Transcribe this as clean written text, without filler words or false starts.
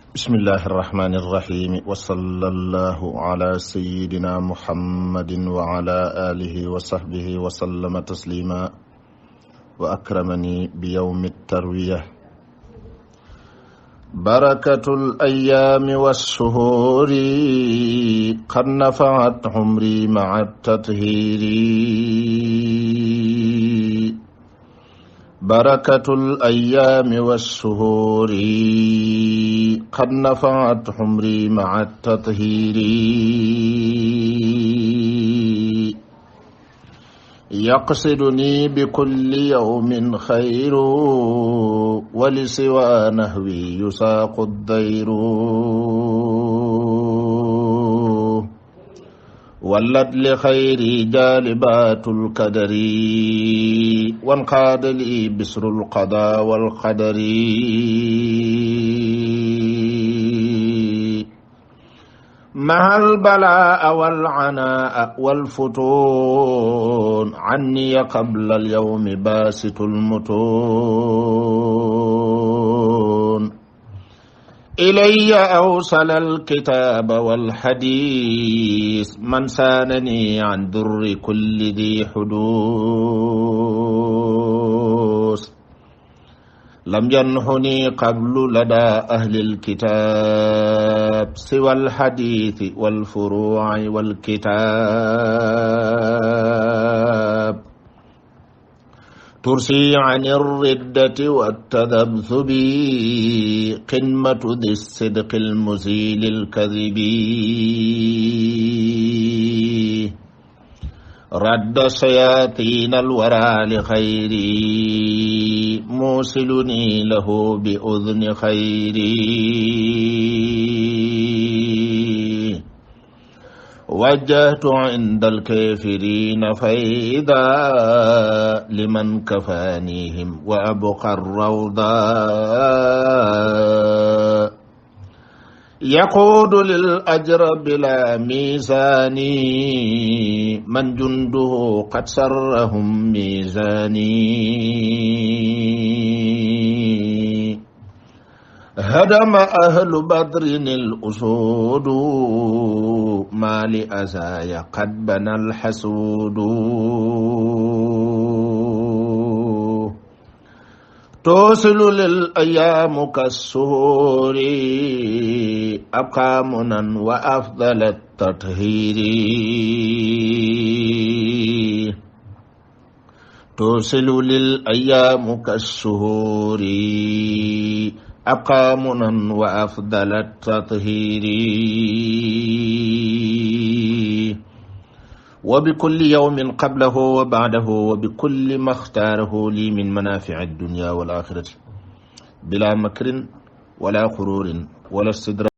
bismillahi irrahmani irrahimi wa sallallahu ala sayidina muhammadin wa ala alihi wa sahbihi wa sallama taslima wa akramani bi yawmi tarwiya. barakatul ayyaami wassuhuuri qad nafaat umri ma'a tathiiri. barakatul ayyaami wassuhuuri qad nafaat umri ma'a tathiiri. yaqsiduni bikulli yawmin xayru wa li siwa nahwi yusaaqu dayru. wallat li xayri jaalibatul kadari wanqaada li bisrul qadaa wal qadari. mahal balaa wal anaa wal futuun anni qabla al yawmi baasitul mutuun. ilayya awsala al kitaaba wal hadiis man saanani an durri kulli di xuduus. lam yanhuni qablu ladaa ahlil kitaab siwal hadiisi wal furuu'i wal kitaab. tursi ani riddati wattadabsubi qimmatu di sidqil muziilil kadibi. radda shayaatiinal waraa li xayri muusiluni lahu bi udni xayri. wajjahtu indal kaafiriina fayda liman kafaanihim wa abqa rawda. yaquudu lil ajra bila miizaani man junduhu qad sarrahum miizaani. hadama ahlu badrinil usuudu maa li azaaya qad banal xasuudu. toosilu lil ayyaamu kassuhuuri abqaa munan wa afdala tathiiri. toosilu lil ayyaamu kassuhuuri abqaa munan wa afdala tathiiri. wa bikulli yawmin qablahu wa ba'dahu wa bikulli ma xtaarahu lii min manaafi'i dunya wal aaxirati bilaa makrin wala xuruurin wala istidraa